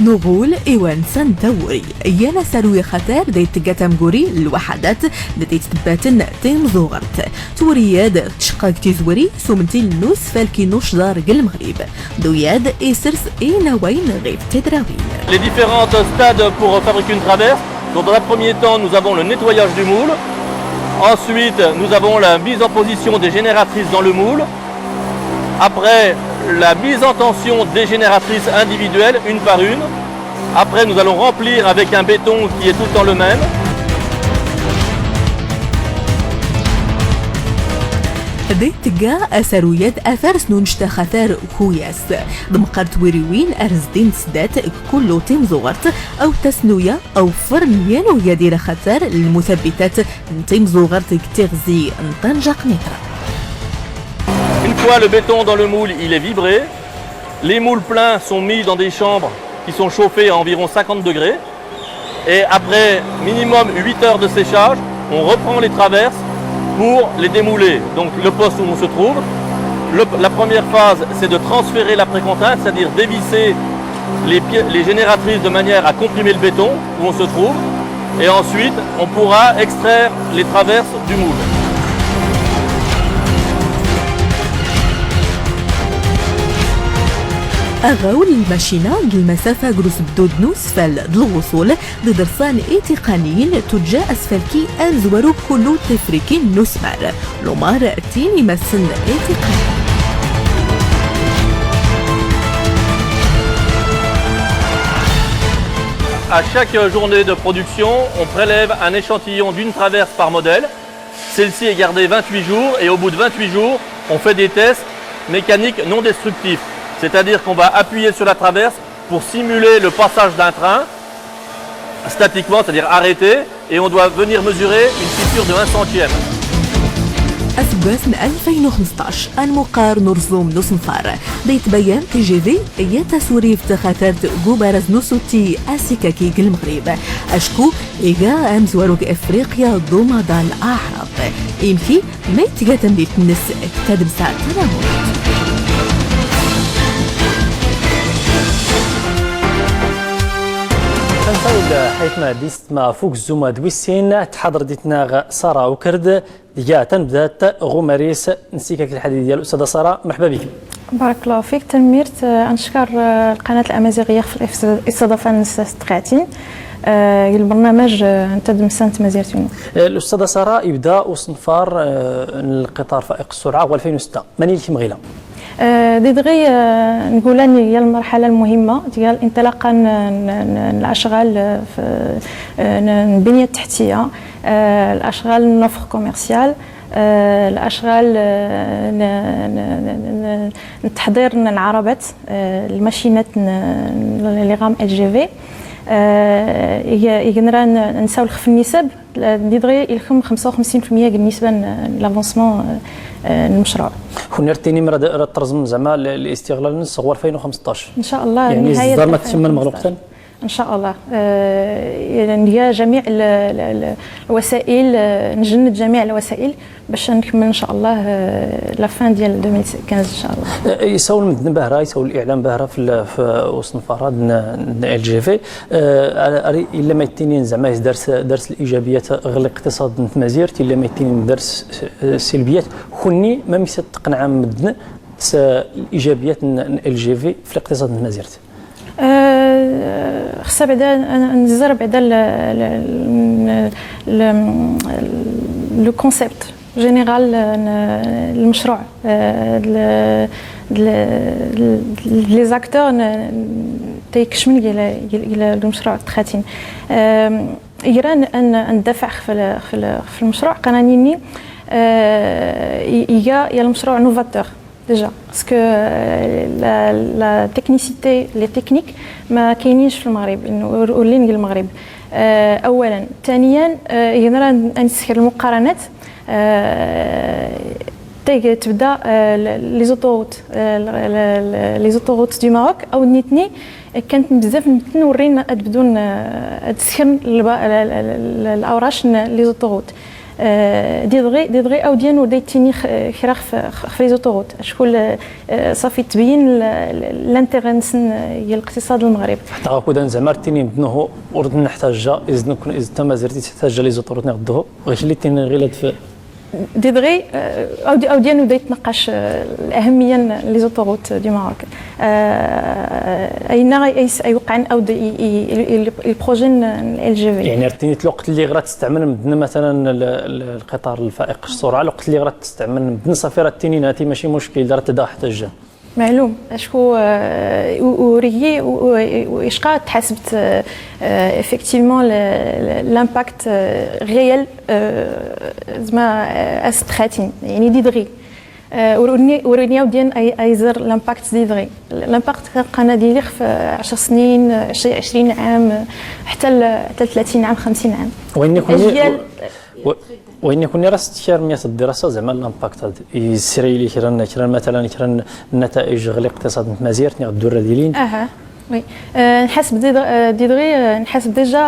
نغول إيوان سنتوري يانا سروي خطر ديت جاتامغوري الوحدات ديت تباتن تيم زوغرت تورياد تشقاك تيزوري سومنتي النوس فالكي نوش دار المغرب دوياد إيسرس إينا وين غيب تدراوين. Les différents stades pour fabriquer une traverse. Donc dans un premier temps, nous avons le nettoyage du moule. Ensuite, nous avons la mise en position des génératrices dans le moule. Après, la mise en tension des génératrices individuelles, une par une. Après, nous allons remplir avec un béton qui est tout le temps le même. دي تقا أثرويات أثر سنونشتا خثار كوياس دمقرت ويروين أرزدين سدات كل تيمزوغرت أو تسنويا أو فرنيان ويدير خثار المثبتات تيمزوغرت كتغزي طنجة قنيطرة. Une fois le béton dans le moule, il est vibré. Les moules pleins sont mis dans des chambres qui sont chauffées à environ 50 degrés. Et après minimum 8 heures de séchage, on reprend les traverses pour les démouler. Donc le poste où on se trouve, la première phase, c'est de transférer la précontrainte, c'est-à-dire dévisser les génératrices de manière à comprimer le béton où on se trouve. Et ensuite, on pourra extraire les traverses du moule. أغاول الماشينة المسافة جروس بدود نوسفال الوصول درسان إتقانيين تجا أسفلكي أنزورو كلو تفريكي نوسمار لومار تيني مسن إتقاني. À chaque journée de production, on prélève un échantillon d'une traverse par modèle. Celle-ci est gardée 28 jours et au bout de 28 jours, on fait des tests mécaniques non destructifs. C'est-à-dire qu'on va appuyer sur la traverse pour simuler le passage d'un train statiquement, c'est-à-dire arrêté, et on doit venir mesurer une fissure de 1 centième. أسباس 2015 المقار نرزوم نصنفار ديتبين تي جي في يتسوري افتخاتات جوبارز نوسوتي أسيكاكي المغرب أشكو إيجا أمزواروك إفريقيا دومادا الأعراب إمكي ما يتقاتم لتنس تدمسا تناموت. تنساول حيث ما ديست ما فوق الزوما دويسين تحضر ديتنا سارة وكرد ديا تنبدات غماريس نسيكاك الحديد ديال الأستاذة سارة، مرحبا بك. بارك الله فيك. تنميرت أنشكر القناة الأمازيغية في الاستضافة نستقعتين البرنامج نتدم سنت مزيرتون. الأستاذة سارة، يبدا وصنفار القطار فائق السرعة هو 2006 ماني الكمغيلة. ديدغي نقول أن هي المرحلة المهمة ديال انطلاقا الأشغال في البنية التحتية، الأشغال النفخ كوميرسيال، الأشغال تحضير العربات، الماشينات لي غام ال جي في. يقدر نساو في النسب ديدغي يلخم 55% بالنسبة لافونسمون المشروع. كنا رتيني مرة ترزم زعما الاستغلال نص هو 2015 ان شاء الله، يعني الزدار ما تتم المغلوقتين ان شاء الله. يعني جميع الوسائل، نجند جميع الوسائل باش نكمل ان شاء الله la fin ديال 2015 ان شاء الله. يساول المدن باهره، يساول الاعلام باهره في وصنفارات LGV الا ما يتينين زعما درس الايجابيات غير الاقتصاد نتمازيرت، الا ما يتينين درس السلبيات كوني ما ميس تقنع مدن الايجابيات LGV في الاقتصاد نتمازيرت. خصها بعدا نزر بعدا le concept général المشروع، les acteurs تيكشمن الى المشروع تخاتين إيران ان ندافع في المشروع قنانيني يا المشروع novateur déjà parce que la technicité les techniques ما كاينينش في المغرب ولين المغرب اولا. ثانيا يقدر نسكر المقارنات تبدا les autoroutes les autoroutes du Maroc او نيتني كانت بزاف نورينا بدون تسخن الاوراش les autoroutes ديدغي او ديانو ديتيني خراخ في les autoroutes شكون صافي تبين l'intérêt ديال الاقتصاد المغرب. حتى غاكودا زعما رتيني بدنو ورد نحتاج اذا نكون اذا تما زرتي تحتاج les autoroutes نغدو غير اللي تيني غير في ديدغي او ديانو بدا يتناقش الاهمية les autoroutes du Maroc اين يوقع او ال projet LGV. يعني رتيني الوقت اللي غرا تستعمل مدن مثلا القطار الفائق السرعة، الوقت اللي غرا تستعمل مدن صافي راه التنيناتي ماشي مشكل راه تدا حتى معلوم اشكو وريي واشقا تحسبت effectivement l'impact réel زعما استخاتين يعني ديدغي وروني ديال ايزر l'impact ديدغي l'impact قناة ديالي في 10 سنين، 20 عام، حتى 30 عام، 50 عام. وين يكون وين يكون راس تشير 100 الدراسة زعما l'impact يسري لي كرا مثلا كرا النتائج غير الاقتصاد مازيرت غدور ديالين. اها oui، نحسب ديدغي، نحسب déjà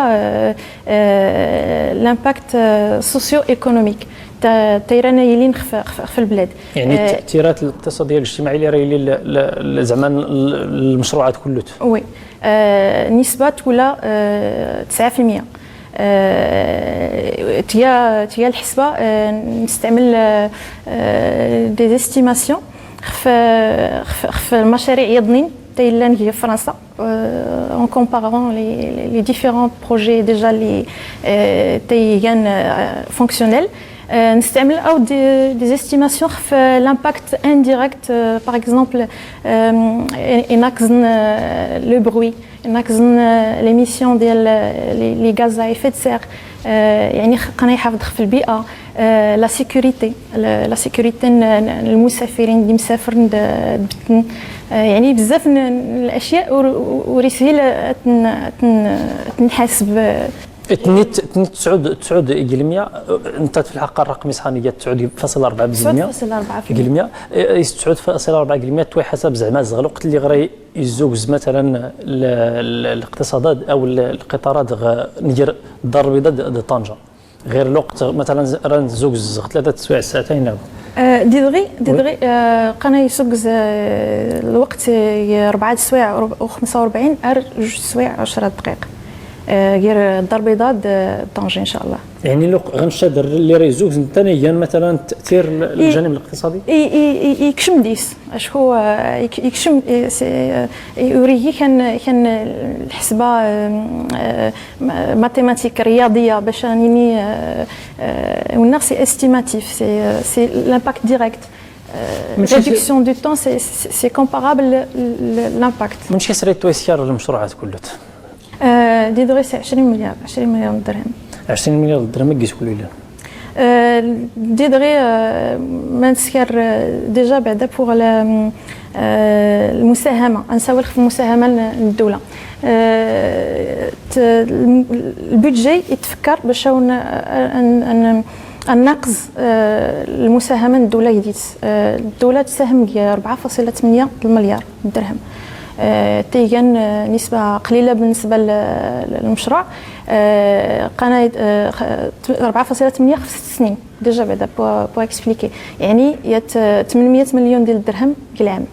l'impact socio-économique تيرانا يلين في البلاد. يعني التاثيرات الاقتصادية الاجتماعية اللي راهي زعما المشروعات كلها. oui، نسبه ولا 9%. تيا الحسبة نستعمل des estimations في المشاريع يضنين تايلان هي فرنسا en comparant les différents projets déjà les تيغان fonctionnels. نستعمل او des estimations في l'impact indirect، par exemple ينقصن le bruit، ينقصن l'émission ديال les gaz à effet de serre، يعني قنا يحافظ في البيئه، la sécurité المسافرين اللي مسافر بتن، يعني بزاف الاشياء وريسيل تنحاسب. تنيت تسعود إقليمية، انت في الحق الرقمي صحاني 9.4%. 9.4. إقليمية 9.4 إقليمية توي حسب زعما زغل الوقت اللي غري يزوز مثلا الاقتصادات او القطارات نجر الدار البيضاء طنجه غير الوقت مثلا راه زوج 3 سوايع، ساعتين. ديدغي قنا يسوق الوقت 4 سوايع و45 ار 2 سوايع 10 دقائق غير الدار البيضاء طنجة ان شاء الله. يعني لو غنشد اللي راه يزوج ثانيا مثلا التاثير الجانب الاقتصادي. يكشم ديس اشكو يكشم يوريه كان الحسبة mathématique رياضية باش نيني ونا c'est estimatif، c'est l'impact direct، réduction du temps، c'est comparable l'impact. من شي سريت تويسيار المشروعات كلها؟ ديدغي c'est 20 مليار، 20 مليار درهم. 20 مليار درهم كيس كل؟ ديدغي ما نسكر déjà بعدا pour المساهمه، نساول في المساهمة للدوله، ال budget يتفكر باش ان النقص المساهمة للدوله. جديد الدولة تساهم 4.8 المليار درهم، تيجان نسبة قليلة بالنسبة للمشروع. قناة 4.8 في 6 سنين déjà بعدا pour expliquer، يعني 800 مليون ديال الدرهم كل عام،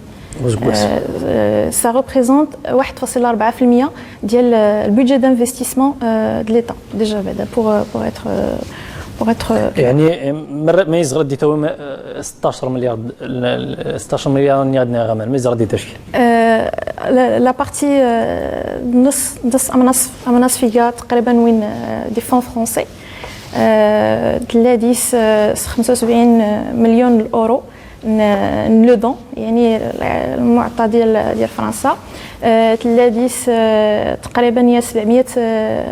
ça représente 1.4% ديال ال budget d'investissement de l'État déjà بعدا pour être يعني ما يزغد دي تو 16 مليار، 16 مليار نياد غامان ما يزغد دي تشكيل. la partie نص نص ام نصف ام نص فيها تقريبا وين des fonds français تلاديس 75 مليون الاورو le don، يعني المعطى ديال فرنسا، تلاديس تقريبا هي 700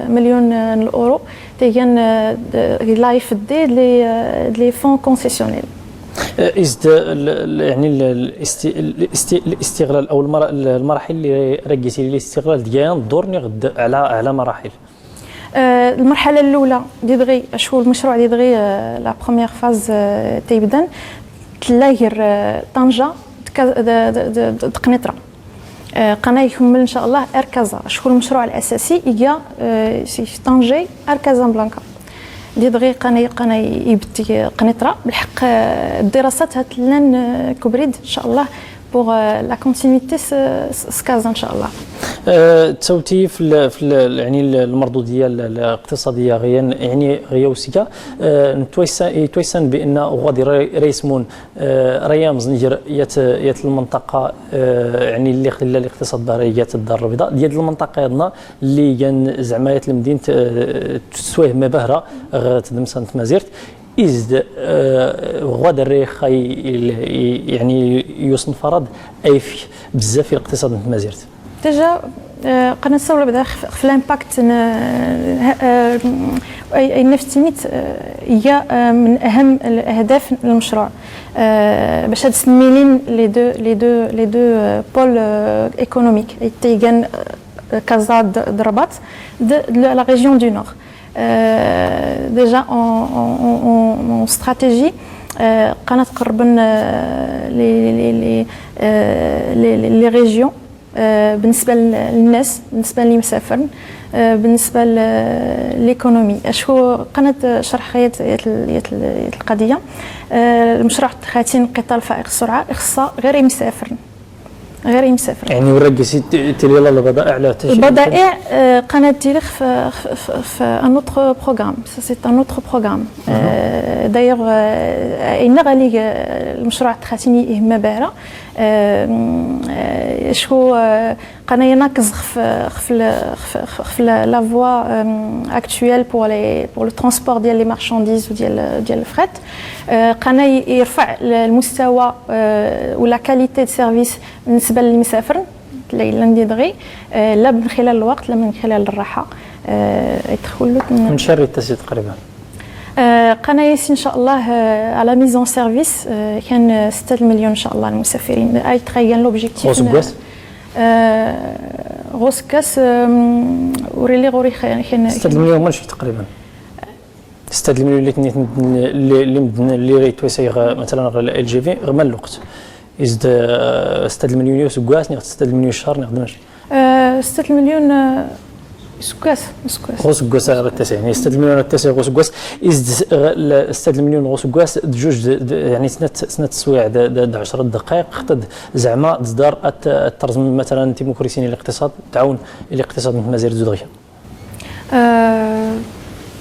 مليون الاورو تيجان l'AFD les fonds concessionnels. إزد يعني الاستغلال او المراحل اللي ركزتي الاستغلال ديال الدور غد على مراحل. المرحلة الاولى ديدغي شو المشروع ديدغي la première phase تيبدا تلاهر طنجه قنيطره، قناة يكمل ان شاء الله ار كازا. شكون المشروع الاساسي يجا c'est Tanger ار كازابلانكا. ديدغي قناة يبتي قنيطره بالحق الدراسات هتلان كبريد ان شاء الله pour la continuité سكازا ان شاء الله. تسوتي في يعني المردوديه الاقتصادية غيان يعني غيوسيكا تويسان بان غادي ريسمون ريام زنجر يات المنطقة يعني اللي خلى الاقتصاد بها الدار البيضاء ديال المنطقة يضنا اللي كان زعما يات المدينة تسويه ما بهره تدمسان تمازيرت إزد غدا الريخ يعني يوصل فرض أي في بزاف في الاقتصاد تمازيرت. Déjà قناة الصولة بعدا في l'impact اي نفس تيميت هي من اهم الاهداف المشروع باش هاد سميلين les deux pôles économiques تيغان كازا د الرباط la région du nord. Déjà en stratégie قناة قربن les régions بالنسبة للناس، بالنسبة للمسافر، بالنسبة l'économie. اشكو قناة شرح خيات القضية المشروع خاتين قطار فائق السرعة خصها غير يمسافر غير يمسافر. يعني وراك تيلي البضائع على البضائع قناة ديالك في un autre programme، c'est un autre programme d'ailleurs. اين غالي المشروع تخاتيني يهما باهره شكو قناة ناكز في la voie actuelle pour le transport ديال les marchandises وديال ال fret. قناة يرفع المستوى و la qualité de service بالنسبة للمسافر لا لا من خلال الوقت لا من خلال الراحة. يدخلوا من شهر التسجيل تقريبا. قناة ان شاء الله على mise en service كان 6 مليون ان شاء الله المسافرين اي تخيل l'objectif. غوسكاس. غوسكاس وريلي غوري كان 6 مليون ماشي تقريبا 6 المليون اللي اللي مدن اللي غيتوسيغ مثلا LGV غير الوقت يزد 6 المليون سكاس 6 المليون الشهر نخدم. 6 المليون سكاس سكاس. غوسكاس التاسع، يعني 6 المليون التاسع غوسكاس يزد 6 المليون غوسكاس جوج، يعني سنة السوايع 10 دقائق خطد زعما تصدر الترزم مثلا تيموكريسيني الاقتصاد تعاون الاقتصاد من مازال زود غير.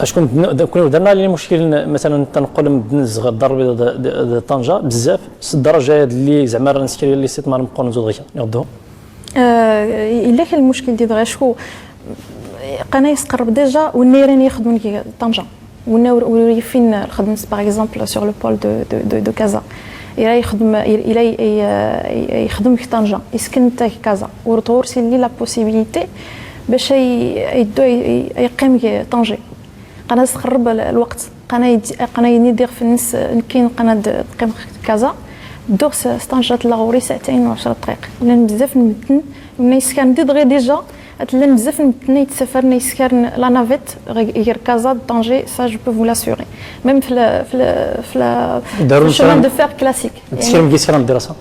اشكون كنا درنا لي مشكل مثلا تنقل من الزغ الدار البيضاء طنجه بزاف الدرجة اللي زعما راه نسكري الاستثمار مقارنة زود غير يردو. الا كان المشكل ديال دغيا شكو قناة يسقرب déjà والنيران يخدموا طنجه فين الخدمة par exemple sur le pôle de كازا الى يخدم الى يخدم في طنجه يسكن حتى كازا ورتورسي لي la possibilité باش يدو يقيم طنجه. قناة تقرب الوقت قناة يدير في الناس كاين قناة تقيم كازا دور طنجه لاغوري ساعتين و10 دقائق لان بزاف نمتن الناس كان دي دغيا déjà لان بزاف نمتن يتسافر يسكر la navette غير كازا طنجي ça je peux vous l'assurer même في ال chemin de fer classique. تسكر كيسكر الدراسة.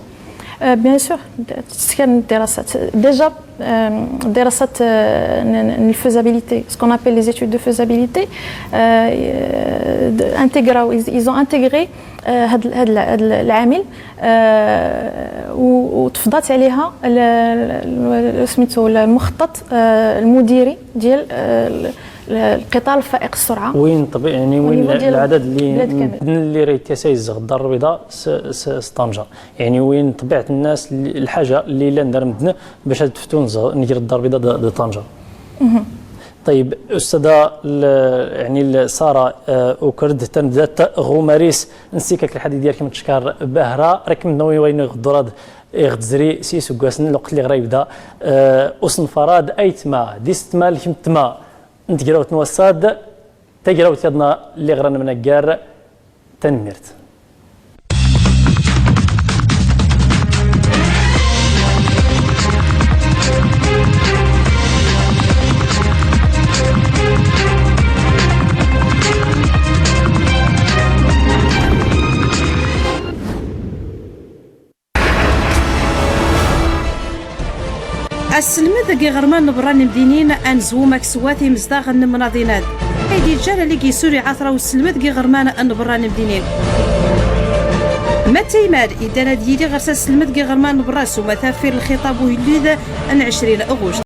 Bien sûr تسكر الدراسات déjà دراسات ال faisabilité، ce qu'on appelle les études de faisabilité intégraw ils ont intégré هذا العامل وتفضات عليها سميتو المخطط المديري ديال القطار الفائق السرعة. وين طبيعي يعني وين العدد اللي راه يتسايز الدار البيضاء طنجه، يعني وين طبيعة الناس الحاجة اللي لا ندير مدن باش تفتون نجر الدار البيضاء طنجه. طيب استاذه يعني ساره اوكرد تنبدات غوماريس نسيكك الحديث ديالك متشكر باهره راك من وين غدراد غتزري سيسو كاسن الوقت اللي غرا يبدا وصنفراد ايتما ديستما الكمتما نتقراو نوصاد تقراو تيضنا اللي غرانا من الكار تنمرت. السلمذ كي غرمان بران مدينين انزو مكسواتي مزداغ مناضينات ايدي الجالة اللي كيسوري عثرة والسلمذ كي غرمان ان بران مدينين ما تيمار إذا ديالي غرسا السلمذ كي غرمان براس ومثافير الخطاب وهليذ ان 20 أغشت.